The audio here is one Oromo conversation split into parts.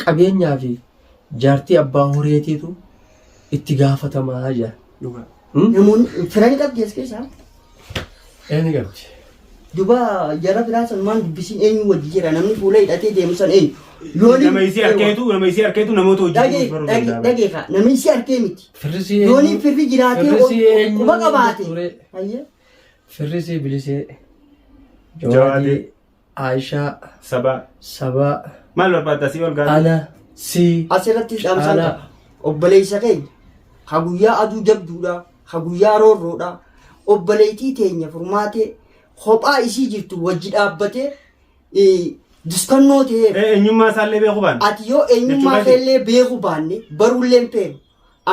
Qabeenyaa fi jaartii abbaa horeetiitu itti gaafatamaa jira. Dhugaa. Namoonni fira ni qabdi as keessaa. Ee ni qabdi. Duba jara biraa san maan dubbisiin eenyu wajji jira namni fuula hidhatee deemu san eenyu. Yooni Nama isii harkeetu nama isii harkeetu namoota hojii dhagee baruu dhagee danda'a. dhagee kaa namni isii harkee miti. Firrisii Yooni eenyu? firri jiraatee Firrisii eenyu quba qabaate. ture? Hayyee. Firrisii Bilisee. Jawaadee. Jawaadee. Aayishaa. Sabaa. Sabaa. Maal barbaadda asii ol gaafii? Ana. Si. Asirratti dhaamsaan Caalaa. qaba. Obboleessa keenya ha guyyaa aduu jabduudha ha guyyaa roorroodha obboleettii teenya furmaatee kophaa isii jirtu wajji dhaabbatee duskannoo ta'eef Eenyummaa isaallee beekuu baanne. ati yoo eenyummaa Jechuun keellee beekuu baanne baruullee hin feenu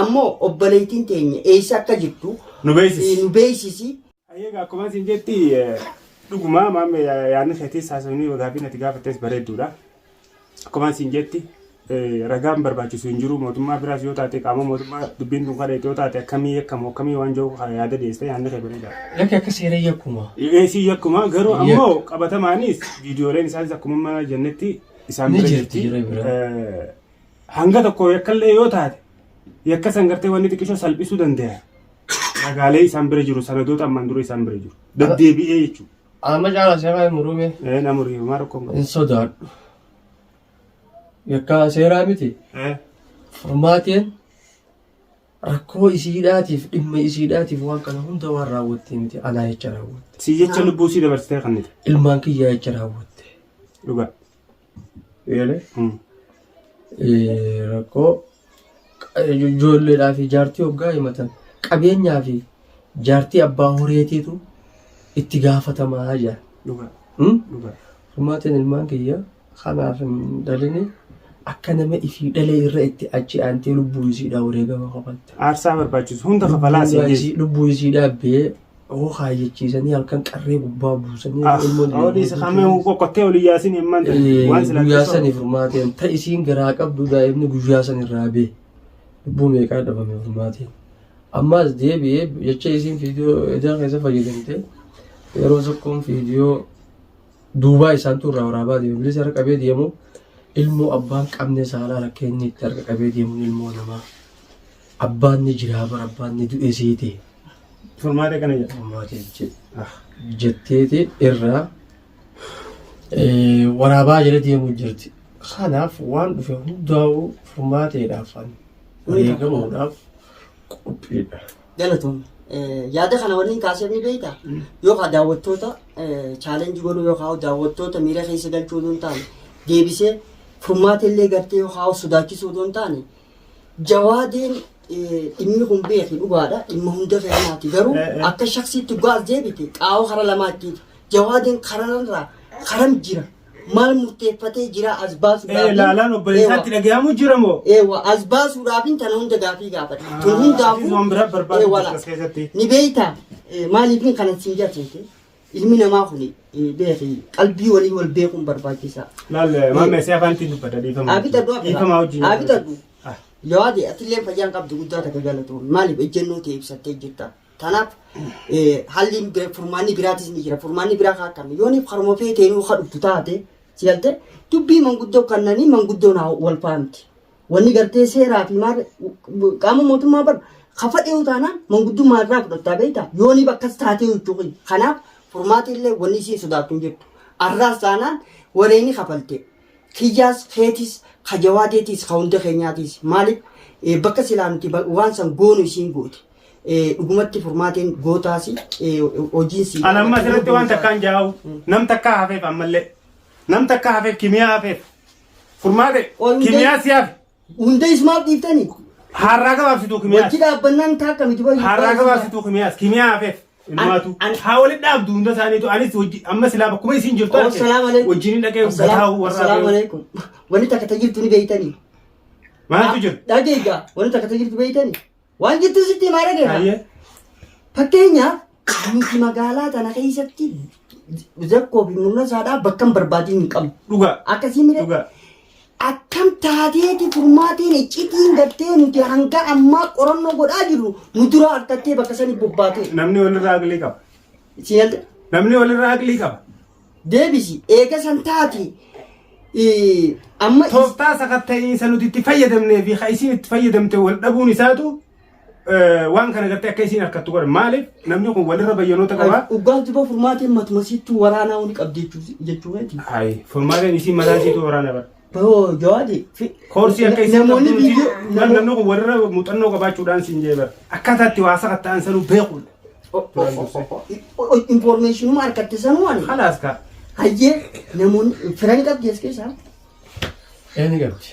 ammoo obboleettiin teenya eessa akka jirtu Nu beeksisi. nu beeksisi. Egaa akkuma isin jetti dhuguma maamme yaadni keetis haasofni gaaffiin ati gaafattes bareedduudha. Akkuma isin jetti ragaan barbaachisu hin jiru mootummaa biraas yoo taate qaama mootummaa dubbiin tun kadheetu yoo taate akkamii yakkamu akkamii waan jiru yaada dhiyeessite yaadni kee bareedaadha. Lakki akka seera yakkuma. Eesii yakkuma garuu ammoo qabatamaanis viidiyooleen isaanis akkuma amma jennetti isaan Ni bira jirti jirti. jira bira. Hanga tokko yakkallee yoo taate yakka san gartee wanni xiqqishoo salphisuu danda'a. Ragaalee isaan bira jiru sanadoota ammaan dura isaan bira jiru. Deddeebi'ee jechuudha. Amma caalaa seeraa hin murume. Ee na murii maa rakkoon qabu. Hin sodaadhu. Yakka seeraa miti. Ee Furmaateen rakkoo isiidhaatiif dhimma isiidhaatiif waan kana hunda waan raawwattee miti anaa jecha raawwatte. Si jecha lubbuu sii dabarsitee kannite. Ilmaan kiyyaa jecha raawwatte. Dhugaa. Eegalee Mm. Rakkoo ijoolleedhaa fi jaartii hoggaa himatan qabeenyaa fi jaartii abbaa horeetiitu itti gaafatamaa jira. Dhugaa. Hmm? Dhugaa. Furmaateen ilmaan kiyya kanaaf hin dhalini akka nama ifii dhalee irra itti achi aantee lubbuu isiidhaa wareegama kafalte. Aarsaa barbaachisu hunda kafalaa asii geesse. Lubbuu isiidhaa bee hoo kaayyachiisanii halkan qarree gubbaa buusanii Ah, ilmoon Olii isa kamee qoqqottee olii yaasin himman ta'e. Waan silaa guyyaa sanii furmaateen ta isiin garaa qabdu daa'imni guyyaa san irraa bee lubbuu meeqaa dhabame furmaateen. Ammaas deebi'ee jecha isiin viidiyoo edaa keessa fayyadamte yeroo tokkoon viidiyoo duubaa isaantu irraa waraabaa deeme bilisa harka qabee deemu ilmoo abbaan qabne saalaa rakkee inni itti harka qabee deemuun ilmoo namaa abbaan ni jiraa bara abbaan ni du'e seete Furmaata kana jedha. furmaate jetteeti irraa waraabaa jala deemuu jirti. Kanaaf waan dhufe hundaa'uu furmaateedhaaf ani wareegamuudhaaf qophiidha. Galatoom. Yaada kana waliin kaaseef ni beektaa? Yookaan daawwattoota chaalenjii godhuu yookaan daawwattoota miira keessa galchuu osoo hin taane deebisee furmaata illee gartee yookaan sodaachisuu osoo hin taane jawaadeen dhimmi kun beeki dhugaadha dhimma hunda keenyaati garuu akka shaksiitti dhugaa as deebite qaawwa kara lamaa itti jawaadeen kararraa karam jira maal murteeffatee jira as baasuudhaaf. Laalaan obboleessaatti dhagahamu jira moo? Eewa as baasuudhaaf tana hunda gaafii gaafadha. Tun hundaafuu Atis waan biraa barbaadu eewala. as keessatti. Ni beektaa maaliif kana siin jateete ilmi namaa kun beeki qalbii walii wal beekuun barbaachisaa. Laal maamma isee afaan ittiin dubbata dhiifama. Abitadhu Dhiifama wajjin. Abitadhu. Jawaade atillee fayyaan qabdu guddaa takka galatoom maaliif ejjennoo ta'e ibsattee jirta. Kanaaf haalli furmaanni biraatis ni jira. Furmaanni biraa kaa akkami? Yooniif karuma feeteenuu ka dhuftu taate si galte dubbii manguddoo kannanii manguddoon haa wal faamti. Wanni gartee seeraa fi maal qaama mootummaa bar ka fadheewu taanaan manguddummaa irraa fudhattaa beektaa yooniif akkas taatee jechuu kiyya. Kanaaf furmaati illee wanni isiin sodaattu hin jirtu. Arraas taanaan wareeni kafalte. Kiyyaas keetis ka jawaadeetis ka hunda keenyaatiis maaliif bakka silaa nuti waan san goonu isiin goote. Dhugumatti furmaateen gootaasi hojiin sii. An amma asirratti waan takkaan jaa'u nam takkaa hafeef ammallee nam takkaa hafeef kimiyaa hafeef furmaate kimiyaa si hafe. Hunda isumaaf dhiiftanii. Harraa gabaabsituu kimiyaas. Wajji dhaabbannaan taakka miti baay'ee. Harraa gabaabsituu kimiyaas kimiyaa hafeef. Ilmaatu haa walitti dhaabdu hunda isaaniitu anis hojii amma silaa bakkuma isiin jirtu arge wajjin hin dhaqee gataa'u warra Assalaamu alaikum. Wanni takka tajirtu ni beeytanii. Maaltu jira? Dhageegaa wanni takka tajirtu beeytanii. Waan jirtu sitti himaa dhageera. Hayyee. Fakkeenyaaf nuti magaalaa tana keessatti zakkoo fi murna isaadhaa bakka hin barbaadin hin qabnu. Dhugaa. Akkasii mire Dhugaa. akkam taateeti furmaateen iccitiin gartee nuti hanga ammaa qorannoo godhaa jirru nu dura harkattee bakka sani bobbaatee. Namni walirraa aqlii qaba. Siyalte Namni walirraa aqlii qaba. deebisi eega san taate. Amma Tooftaa sakatta'iinsa nuti itti fayyadamnee fi kan isiin itti fayyadamte wal dhabuun isaatu waan kana gartee akka isiin harkattu godha. Maaliif namni kun walirra bayyanoota qaba. Dhugaaf duba furmaateen matumasittuu waraanaa ni qabdi jechuu keeti. Hayi furmaateen isiin mataa isiitu waraana bara. Bahoo jawaadi. Koorsii akka isiin Namoonni qabdu viidiyoo namni kun walirra muuxannoo qabaachuudhaan siin jee bara. Akkaataa itti waa sakatta'an sanuu beekuudha. Informeeshinuma harkatte sanuu ani. Khalaas kaa. Hayyee namoonni firan qabdi as keessaa. Eenyu qabdi?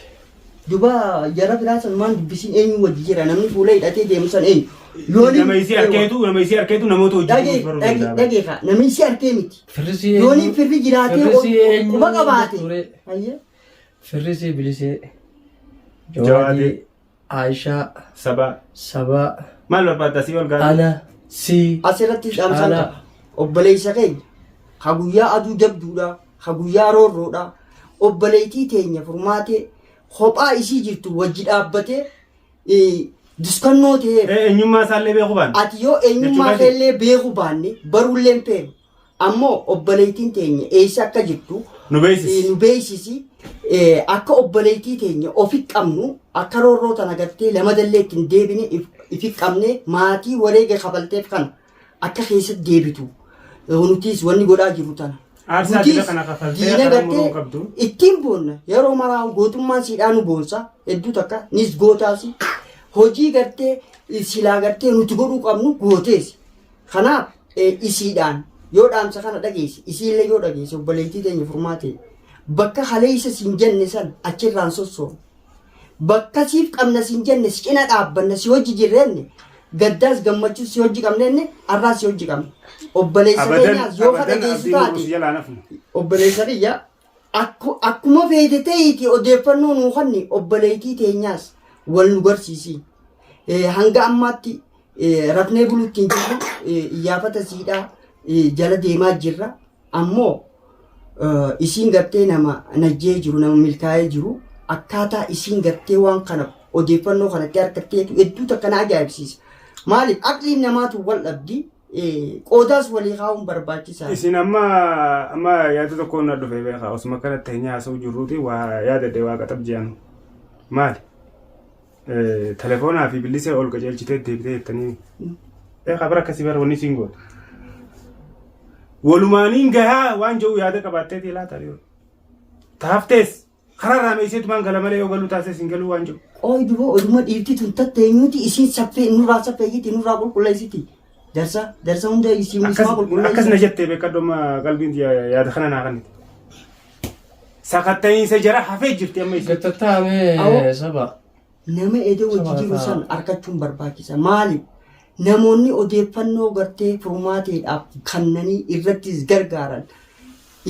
Duba jara biraa san maan dubbisiin eenyu wajji jira namni fuula hidhatee deemu san eenyu. Yooni Nama isii harkeetu nama isii harkeetu namoota hojii dhagee baruu dhagee danda'a. dhagee kaa namni isii harkee miti. Firrisii eenyu? Yooni firri jiraatee Firrisii eenyu quba qabaate. ture? Hayyee. Firrisii Bilisee. Jawaadii. Jawaadii. Aayishaa. Sabaa. Sabaa. Maal barbaadda sii ol gaafii? Ana. Si. Asirratti dhaamsaan Caalaa. qaba. Obboleessa keenya ha guyyaa aduu jabduudha ha guyyaa roorroodha obboleettii teenya furmaatee kophaa isii jirtu wajji dhaabbatee duskannoo ta'eef Eenyummaa isaallee beekuu baanne. ati yoo eenyummaa Jechuun keellee beekuu baanne baruullee hin feenu ammoo obboleettiin teenya eessa akka jirtu Nu beeksisi. nu beeksisi akka obboleettii teenya ofi qabnu akka roorroo tana gartee lamadallee ittiin deebine ifi qabne maatii wareega kafalteef kana akka keessatti deebitu nutis wanni godhaa jiru tana. Aarsaa Nutis dila kana kafaltee diina karaa gartee muruu qabdu. ittiin boonna yeroo maraa gootummaan siidhaa nu boonsa hedduu takka nis gootaasi hojii gartee silaa gartee nuti godhuu qabnu gooteesi. Kanaaf isiidhaan yoo dhaamsa kana dhageesse isiillee yoo dhageesse obboleettii teenya furmaatee bakka haleessa siin jenne san achirraan sossoonu. Bakka siif qabna siin jenne si cina dhaabbanna si hojji jirreenne gaddaas gammachuus si hojji qabneenne arraas si hojji qabna. Obboleessa Abadan keenyaas yoo abadan kadhageessu abdiin muruu si taate jalaa nafnu. obboleessa kiyya akkuma feete ta'eeti odeeffannoo nuu kenni obboleettii teenyaas wal nu garsiisi. Hanga ammaatti rafnee buluutti hin jirru iyyaafata siidhaa jala deemaa jirra. Ammoo isiin gartee nama najjee jiru nama milkaa'ee jiru akkaataa isiin gartee waan kana odeeffannoo kanatti harkatteetu hedduu takka na ajaa'ibsiisa. Maaliif aqliin namaatu wal dhabdi qoodaas walii kaa'uun barbaachisaa. Isin amma amma yaada tokko na dhufe beekaa osuma kanatti teenyee haasa'u jirruuti waa yaadadhe waa qaxab je'anu. Maali? Telefoonaa fi billisee ol qajeelchitee deebitee jettanii. Beekaa bara akkasii bara wanni isiin gootu. Walumaaniin gahaa waan jiru yaada qabaatteeti laata yoo. Taaftees karaa irraa meesheetumaan gala malee yoo galuu taasises hin galuu waan jiru. Qooyi duba oduma dhiirti tun tatteenyuuti isiin saffee nurraa saffeeyyiti nurraa qulqulleessiti. Darsa darsa hunda isiin Akkas isuma akkas na qulqulleessiti. jettee beekadhu amma qalbiin yaada kana naa kennite. Sakatta'iinsa jara hafee jirti amma isiin. Gattattaamee Awoo. saba. Nama edoo wajji Saba jiru ta'a. san argachuun barbaachisa. Maaliif? Namoonni odeeffannoo gartee furmaateedhaaf kannanii irrattis gargaaran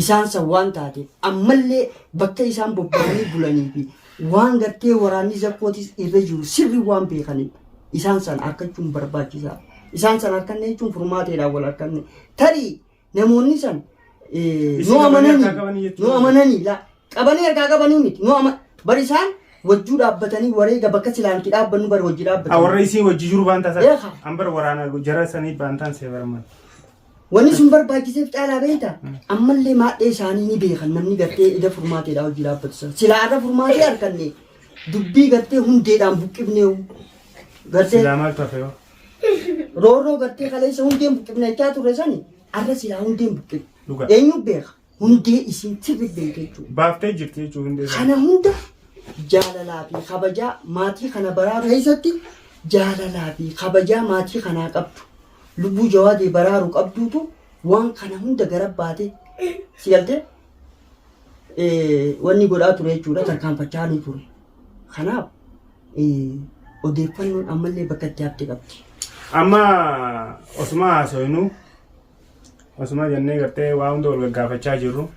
isaan san waan taateef ammallee bakka isaan bobba'anii bulanii fi waan gartee waraanni zakkootis irra jiru sirri waan beekaniif isaan san argachuun barbaachisaa. Isaan san arganne jechuun furmaateedhaan wal arganne. Tarii namoonni san Isin nu qabanii amananii harkaa qabanii jechuudha. nu amananii laa qabanii harkaa qabanii miti nu ama bari isaan wajjuu dhaabbatanii wareega bakka silaa nuti dhaabbannu bari wajji A warra dhaabbatanii. isiin wajji jiru baan taasisan. Eegaa. An bara waraana jara sanii baan taan see baraman. Wanni sun barbaachiseef caalaa beekta ammallee maadhee isaanii ni beekan namni gartee ija furmaateedhaa hojii dhaabbatu san silaa irra furmaatee arganne dubbii gartee hundeedhaan buqqifneewu gartee Silaa maaltu hafe yoo? roorroo gartee kaleessa hundeen buqqifne jechaa turre sani arra silaa hundeen buqqifne Dhugaa. eenyu beeka hundee isin sirri beekte jechuudha. Baaftee jirti jechuun hundee isaa. Kana hunda jaalalaa fi kabajaa maatii kana baraaru keessatti jaalalaa fi kabajaa maatii kanaa qabdu lubbuu jawaadee baraaru qabduutu waan kana hunda gara baate si galtee wanni godhaa ture jechuudha tarkaanfachaa ni ture. Kanaaf odeeffannoon ammallee bakka itti hafte qabdi. Amma osuma haasofnu osuma jennee gartee waa hunda wal gaggaafachaa jirru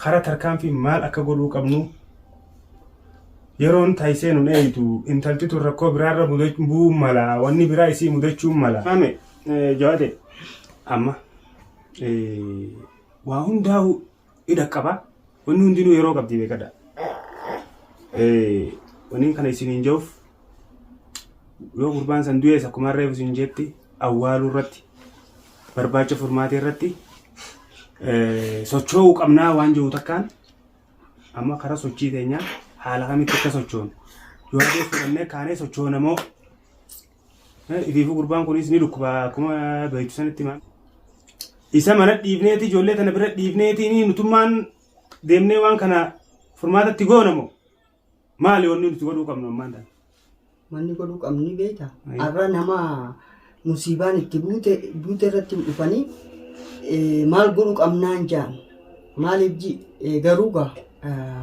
karaa tarkaanfii maal akka godhuu qabnu yeroon taayisee nun eeytu intalti tun rakkoo biraarra bu'uu mala wanni biraa isii mudachuu mala. Maame jawaate amma waa hundaa'u hidha qaba wanni hundinuu yeroo qabdi beekadha. Wanni kana isiniin jiruuf yoo gurbaan san du'ees akkuma reefu isin jetti awwaaluu irratti barbaacha furmaatee irratti socho'uu qabnaa waan jiru takkaan Amma karaa sochii teenyaa haala kamitti akka sochoonu. Jawaadee fudhannee kaanee sochoona moo ifiifuu gurbaan kunis ni dhukkuba akkuma beektu sanitti maal. Isa mana dhiifneeti ijoollee tana bira dhiifneeti nutummaan deemnee waan kana furmaatatti goona moo maali wanni nuti godhuu qabnu ammaan tana. Wanni godhuu qabnu ni beekta. Har'a nama musiibaan itti buute buute irratti dhufanii maal godhuu qabnaan jaan. Maaliif ji garuu gaa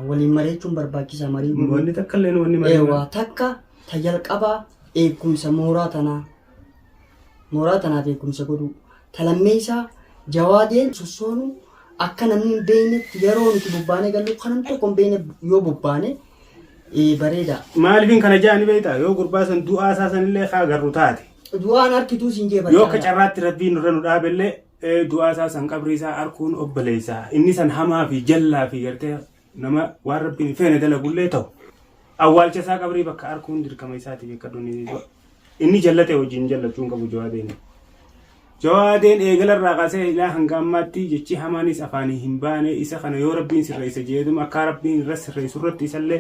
waliin mari'achuun barbaachisaa marii godhuu. Wanni takka illee wanni marii. Eewwa takka ta jalqabaa eegumsa mooraa tanaa mooraa tanaaf eegumsa godhuu. Ta lammeessaa jawaadeen sossoonuu akka namni hin beeknetti yeroo nuti bobbaanee gallu kan namni tokko hin beekne yoo bobbaane bareeda. Maaliifin kana ja'a ni beektaa yoo gurbaa san du'aa isaa sanillee kaa agarru taate. Du'aan harkituu siin jee Yoo akka carraatti rabbiin nurra nu dhaabellee du'aa isaa san qabrii isaa arkuun obboleessa. Inni san hamaa fi jallaa fi gartee nama waan rabbiin hin feene dalagullee ta'u. Awwaalcha isaa qabrii bakka arkuun dirqama isaati beekadhu inni inni jallate wajjin jallachuu hin qabu jawaadeen. Jawaadeen eegala irraa kaasee ilaa hanga ammaatti jechi hamaanis afaanii hin baane isa kana yoo rabbiin sirreessa jeetuma akka rabbiin irra sirreessu irratti isallee